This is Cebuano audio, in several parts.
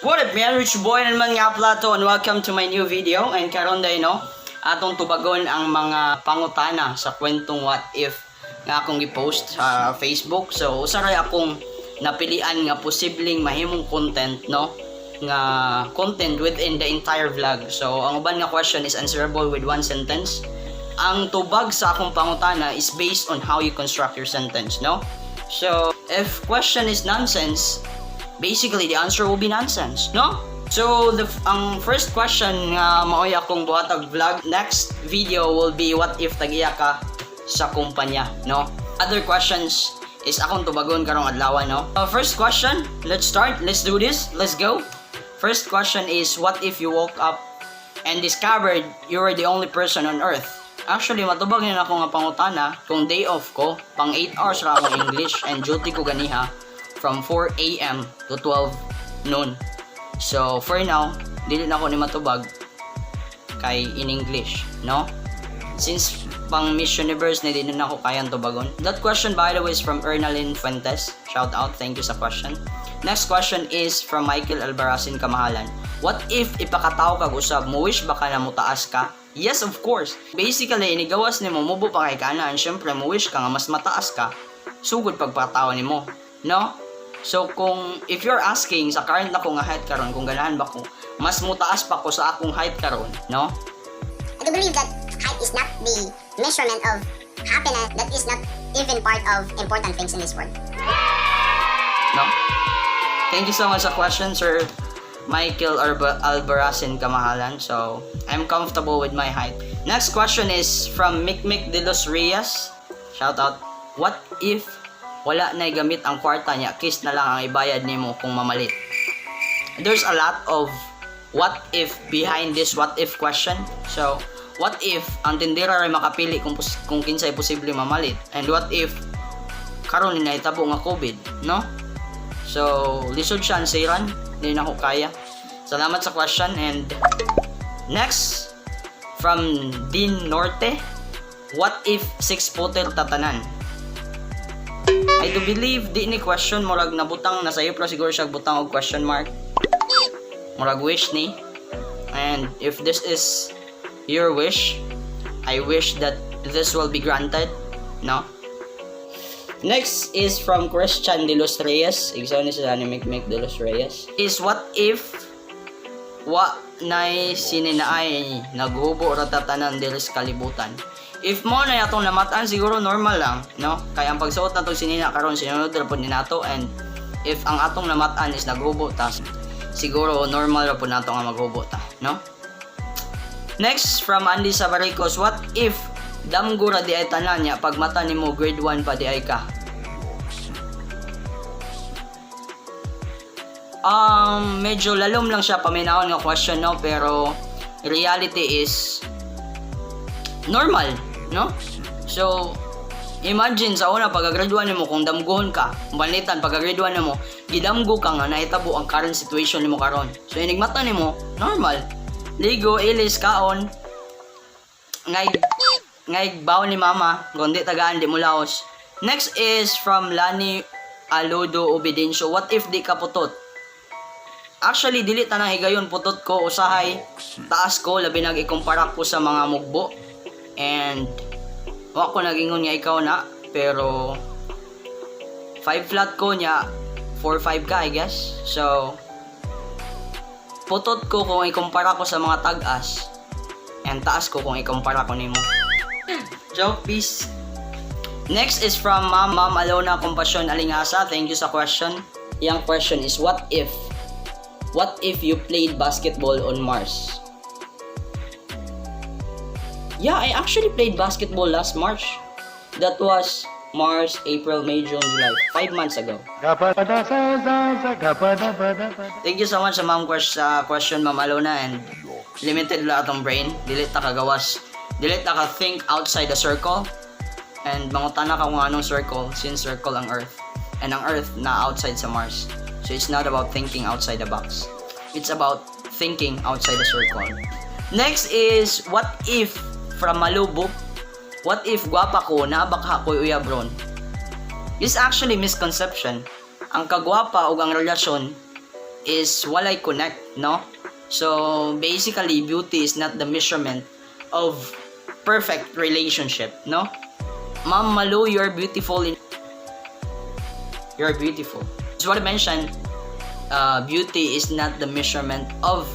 What up, man? Rich boy na naman nga pala to and welcome to my new video. And karon day, no, atong tubagon ang mga pangutana sa kwentong "What If" nga akong i-post sa Facebook. So, usa ray akong napilian nga posibleng mahimong content, no, nga content within the entire vlog. So, ang uban nga question is answerable with one sentence. Ang tubag sa akong pangutana is based on how you construct your sentence, no? So, if question is nonsense, basically the answer will be nonsense, no? So the ang first question nga maoy akong buhatag vlog, next video will be "What if tag-iya ka sa kumpanya," no? Other questions is akong tubagon karong adlaw, no? First question, let's start. Let's do this. Let's go. First question is, what if you woke up and discovered you were the only person on earth? Actually, matubag na ako nga pangutana kung day off ko, pang 8 hours ra akong English and duty ko ganiha from 4 a.m. to 12 noon. So, for now, dili na ako ni matubag kay in English, no? Since pang Miss Universe na, di na ako kayang tubagon. That question, by the way, is from Ernalyn Fuentes. Shout out, thank you sa question. Next question is from Michael Albaracin Kamahalan. What if ipakatao kag usab, mo wish ba ka na mutaas ka? Yes, of course. Basically, inigawas nimo, mubo pa kay kana, and syempre mo wish ka nga mas mataas ka. Sugod pagpatao nimo, no? So kung if you're asking sa current na ko nga height karon kung ganahan ba ko mas mutaas pa ko sa akong height karon, no? I do believe that height is not the measurement of happiness. That is not even part of important things in this world. No? Thank you so much sa question, Sir Michael Albaracin Kamahalan. So, I'm comfortable with my height. Next question is from Mikmik de los Reyes. Shout out. What if wala na gamit ang kwarta niya, cash na lang ang ibayad nimo kung mamalit? There's a lot of what if behind this what if question. So, what if ang tindera ray makapili kung kinsay posible mamalit? And what if karon ni nahitabo nga COVID, no? So, lisod siya ansiran. Hindi na ako kaya. Salamat sa question and next from Dean Norte, what if six footer ta tanan? I do believe di ni question, murag nabutang na sayo pero siguro siya butang og question mark. Murag wish ni. And if this is your wish, I wish that this will be granted, no? Next is from Christian de los Reyes. Igsoon ni sila ni Mikmik de los Reyes. Is what if wa nay sininaay, naghubo ra ta tanan diri sa kalibutan? If mo na atong namatan, siguro normal lang, no? Kay ang pagsuot natong sinina karon, sinunod ra pud ni nato, and if ang atong namatan is naghubo ta, siguro normal ra pud nato nga maghubo ta, no? Next, from Andy Sabaricos, what if damgo ra di ay tanan niya pag mata nimo grade 1 pa di ay ka? Medyo lalom lang siya paminawon nga question, no, pero reality is normal, no? So, imagine sa una pag-graduate nimo kung damgohon ka, balitan pag-grade 1 nimo, gidamgo ka nga nahitabo ang current situation nimo karon. So inigmata nimo, normal. Ligo, ilis, kaon, ngay ngay baon ni mama, kundi tagaan di mo laos. Next is from Lani Aludo Obedencio. What if di ka putot? Actually, dili tanang higayon putot ko, usahay taas ko labi nag ikumpara ko sa mga mugbo. And wa ko nagingon nga ikaw na, pero 5 flat ko niya, 4-5 ka, I guess. So putot ko kung ikumpara ko sa mga tag-as and taas ko kung ikumpara ko nimo. Joke, peace. Next is from Ma'am Alona Compassion Alingasa. Thank you sa question. Yang question is, what if you played basketball on Mars? Yeah, I actually played basketball last March. That was March, April, May, June, July. 5 months ago. Thank you so much sa ma'am sa question, Ma'am Alona, and limited lang atong brain. Dili ta kagawas. Dili ta ka think outside the circle. And mangutana ka kung anong circle, since circle ang Earth. And ang Earth na outside sa Mars. So it's not about thinking outside the box. It's about thinking outside the circle. Next is what if from Malubok. What if gwapa ko, nabaka ko uyab ron? This is actually misconception. Ang kagwapa ug ang relasyon is walay connect, no? So basically, beauty is not the measurement of perfect relationship, no? Ma'am Malu, you're beautiful in you're beautiful. So what I mentioned, beauty is not the measurement of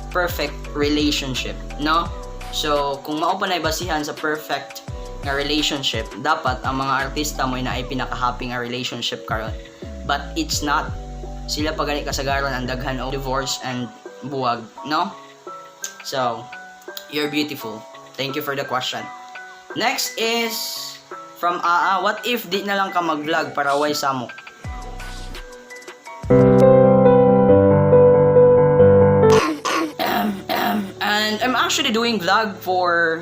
perfect relationship, no? So, kung mao pa na basihan sa perfect nga relationship, dapat ang mga artista mo na ay pinaka-happy nga relationship karon. But it's not. Sila pa gani kasagaran ang daghan og divorce and buwag, no? So, you're beautiful. Thank you for the question. Next is from AA, "What if di na lang ka mag-vlog para way samok?" And I'm actually doing vlog for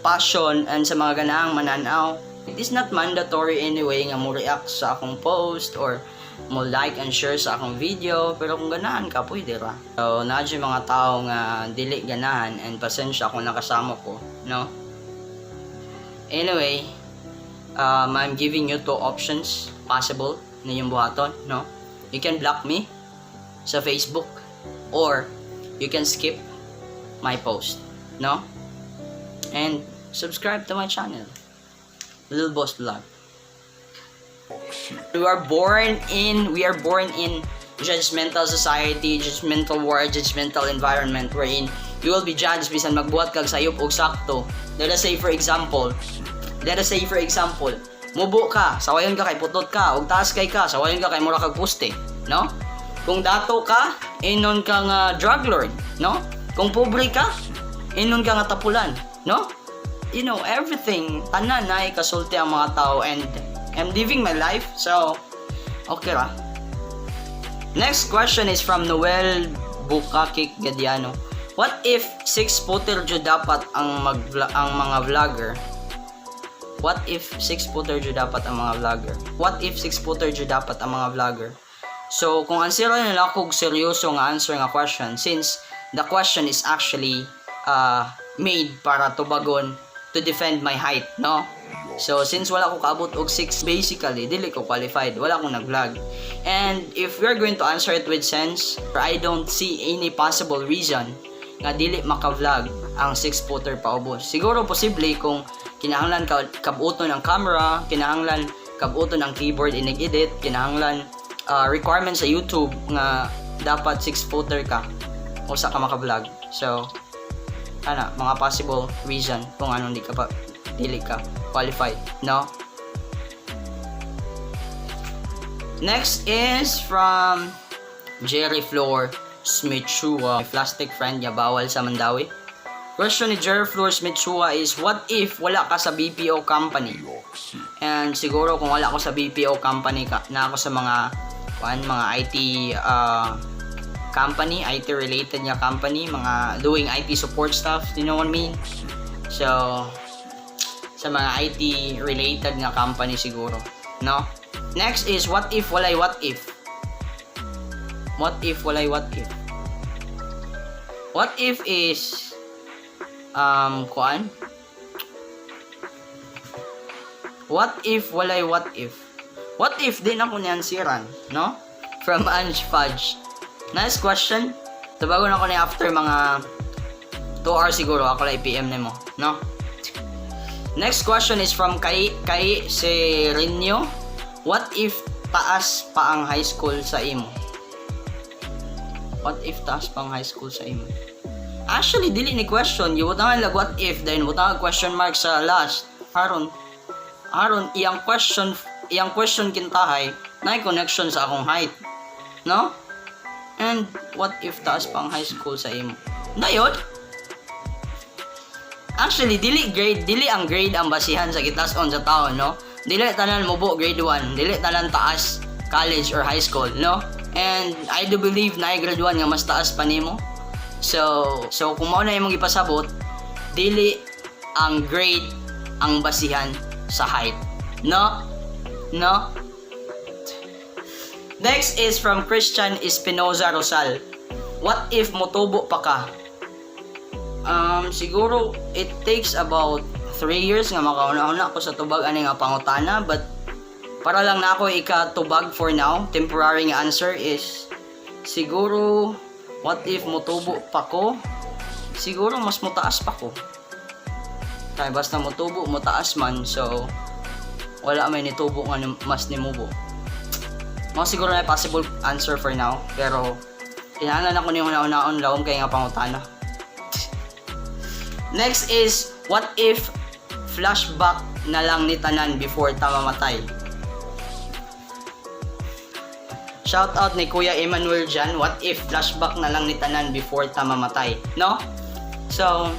passion and sa mga ganaang mananaw. It is not mandatory anyway nga mo react sa akong post or mo like and share sa akong video, pero kung ganahan ka, pwede ra. So, naa yung mga tao nga dili ganahan and pasensya kung nakasama ko, no? Anyway, I'm giving you two options possible na yung buhaton, no? You can block me sa Facebook or you can skip my post, no? And subscribe to my channel, Little Boss Vlog. We are born in judgmental society, judgmental world, judgmental environment wherein you will be judged bisan magbuhat kag sayop og sakto. Let us say, for example, mubo ka, sawayon ka kay putot ka, ug taas kay ka, sawayon ka kay mura kag poste, no? Kung dato ka, inon ka nga drug lord, no? Kung pobre ka, inon ka nga tapulan, no? Everything, tanan na ikasulti ang mga tao and I'm living my life, so okay ra. Next question is from Noel Bukakik Gadiano. "What if 6-footer jud dapat ang mga vlogger? What if 6-footer jud dapat ang mga vlogger? What if 6-footer jud dapat ang mga vlogger?" So, kung answer nila kog seryoso nga answer nga question, since the question is actually made para tubagon to defend my height, no? So, since wala ko kaabot og 6, basically, dili ko qualified. Wala akong nag-vlog. And if we're going to answer it with sense, I don't see any possible reason nga dili maka-vlog ang 6-footer paubos. Siguro posible kung kinahanglan ka kabuton ang camera, kinahanglan kabuton ang keyboard inig-edit, kinahanglan requirement sa YouTube nga dapat 6-footer ka usa ka maka-vlog. So, ana mga possible reason kung anong di ka pa dili ka qualified, no? Next is from Jerry Floor Smithchua, my plastic friend niya bawal sa Mandawi. Question ni Jerry Floor Smithchua is, "What if wala ka sa BPO company?" And siguro kung wala ko sa BPO company ka, na ako sa mga kuan, mga IT company, IT related nga company, mga doing IT support stuff, you know what I mean? So sa mga IT related nga company siguro, no? Next is, "What if walay what if?" What if walay what if? What if is kuan? What if walay what if? What if di na ko niyansiran, no? From Ange Fudge. Nice question. Tubagon ako ni after mga 2 hours siguro, ako lang i-PM nimo, no? Next question is from Kai Kai Serinyo. "What if taas pa ang high school sa imo?" What if taas pa ang high school sa imo? Actually, dili ni question. Gibutangan lag what if, then butang question mark sa last. Haron, haron iyang question kintahay na connection sa akong height. No? And what if taas pa ang high school sa imo? Dayon? Actually, dili grade, dili ang grade ang basihan sa gitason sa tao, no? Dili tanan mubo grade 1, dili tanan taas college or high school, no? And I do believe na grade 1 nga mas taas pa nimo. So kung mao na imong ipasabot, dili ang grade ang basihan sa height. No? No? Next is from Christian Espinoza Rosal. "What if motubo pa ka?" Siguro it takes about 3 years nga makauna-una ako sa tubag ani nga pangutana, but para lang na ako ikatubag for now, temporary nga answer is Siguro, what if mutubo pa ko? Siguro mas mutaas pa ko. Kaya basta mutubo, mutaas man, so wala may nitubo nga mas nimubo. Mao siguro na possible answer for now, pero kinahanglan ako niyong una-unaon, lawom kay nga pangutana. Next is, what if flashback na lang ni tanan before ta mamatay? Shout out ni Kuya Emmanuel dyan. What if flashback na lang ni tanan before ta mamatay? No? So,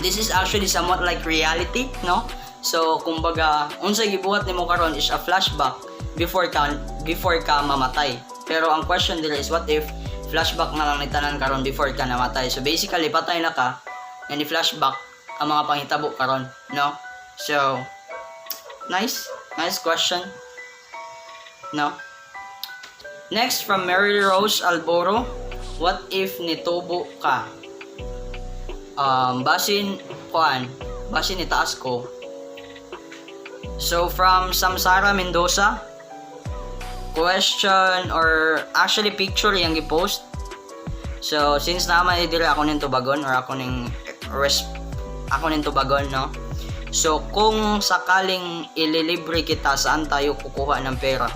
this is actually somewhat like reality, no? So, kumbaga, unsa gibuhat nimo karon is a flashback before ka mamatay. Pero ang question dira is, what if flashback na lang ni tanan karon before ka namatay? So basically, patay na ka and i-flashback ang mga panghitabo karon, no? So, nice, nice question. No? Next, from Mary Rose Alboro, what if nitubo ka? Basin kuan, basin ni taas ko. So from Samsara Mendoza, question or actually picture yung gi-post. So since naman diri ako ning tubagon or ako ning tubagon, no? So kung sakaling ililibre kita, saan tayo kukuha ng pera?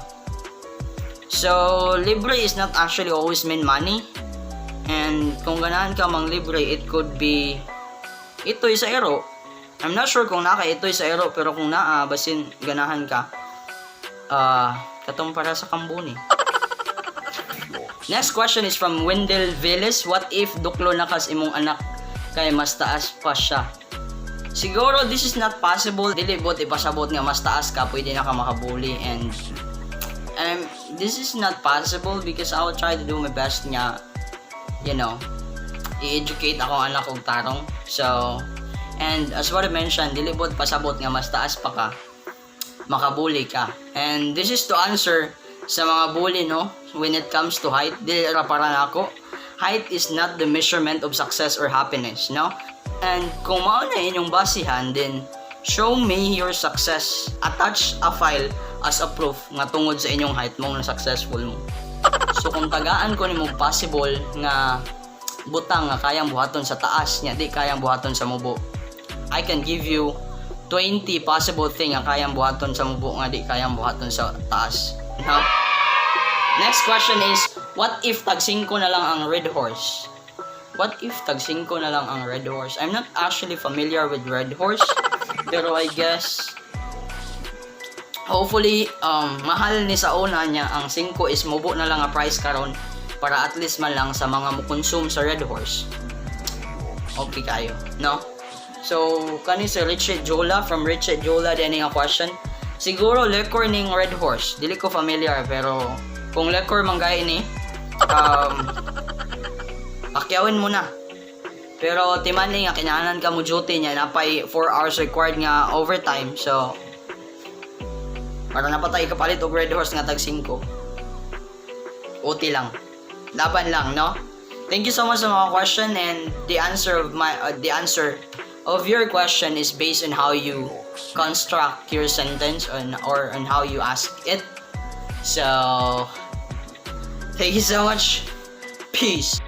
So libre is not actually always mean money. And kung ganahan ka mang libre, it could be itoy sa ero. I'm not sure kung naka itoy sa ero, pero kung naa, basin ganahan ka, katong para sa kambuni. Next question is from Wendell Velez. What if duklo na kas imong anak kay mas taas pa siya? Siguro this is not possible. Dili bot ipasabot nga mas taas ka, pwede na ka makabuli, and this is not possible because I will try to do my best nga i-educate akong anak og tarong. So, and as what I mentioned, dili bot pasabot nga mas taas pa ka, makabuli ka. And this is to answer sa mga bully, no? When it comes to height, dili ra para nako. Height is not the measurement of success or happiness, no? And kung mao na inyong basihan, then show me your success. Attach a file as a proof nga tungod sa inyong height mong na successful mo. So kung tagaan ko nimo possible nga butang nga kayang buhaton sa taas niya, di kayang buhaton sa mubo, I can give you 20 possible thing nga kayang buhaton sa mubo nga di kayang buhaton sa taas. No? Next question is, what if tag 5 na lang ang Red Horse? What if tag 5 na lang ang Red Horse? I'm not actually familiar with Red Horse, pero I guess hopefully mahal ni sa una niya ang 5 is mubo na lang ang price karon para at least man lang sa mga mo-consume sa Red Horse, okay kayo, no? So kani si Richard Jola, from Richard Jola din nga question, siguro liquor ning Red Horse. Dili ko familiar, pero kung liquor man gay ni, pakyawin mo na. Pero timan nga kinahanglan ka mo duty niya, napay 4 hours required nga overtime, so para napatay kapalit og Red Horse nga tag 5. OT lang. Laban lang, no? Thank you so much sa mga question, and the answer of your question is based on how you construct your sentence on or on how you ask it. So, thank you so much. Peace.